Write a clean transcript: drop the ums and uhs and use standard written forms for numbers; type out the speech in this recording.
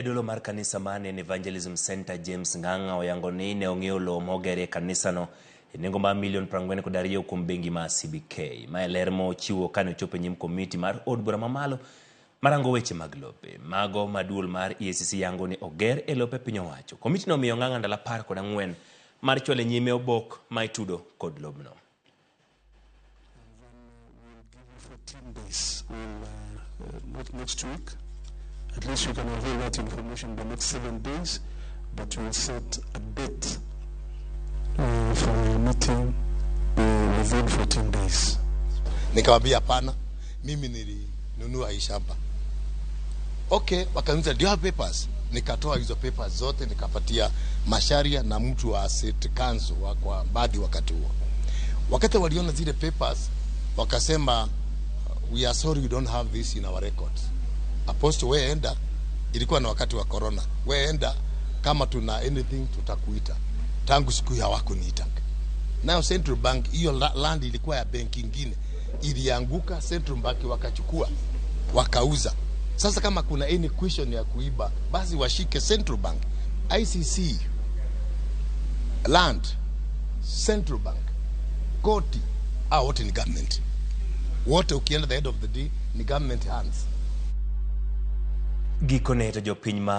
Jadolo mar kanisa mar Nene Evangelism Center James Ng'ang'a oyango ni ne ong'iewo lowo mogerie kanisano e nengo mar milion 42 kuom bengi mar CBK. Mae ler mochiwo kane ochopo e nyim komiti mar od bura mamalo marango weche mag lope. Mago ma duol mar EACC yango ni oger e lope piny owacho. Komitino omiyo Ng'ang'a ndalo 14 mar chwalo e nyime obok ma itudo kod lobno. 14 days. We'll, not next week. At least you can avail that information the next 7 days, but we'll set a date for a meeting within 14 days. Nikamwambia hapana, mimi nilinunua hii shamba. Okay, wakaniuliza, "Do you have papers?" Nikatoa hizo papers zote nikapatia Macharia na mtu wa city council wa kwa Mbadi wakati huo. Wakati waliona zile papers wakasema, "We are sorry, we don't have this in our records. Apostle, we enda," ilikuwa na wakati wa corona, "we enda, kama tuna anything tutakuita." Tangu siku hiyo hawakuniita. Nayo Central Bank, hiyo land ilikuwa ya benki ingine, ilianguka, Central Bank wakachukua wakauza. Sasa kama kuna any question ya kuiba, basi washike Central Bank, ICC, land, Central Bank, koti, hao wote ni government. Wote ukienda, the end of the day ni government hands. Gikone to jopiny ma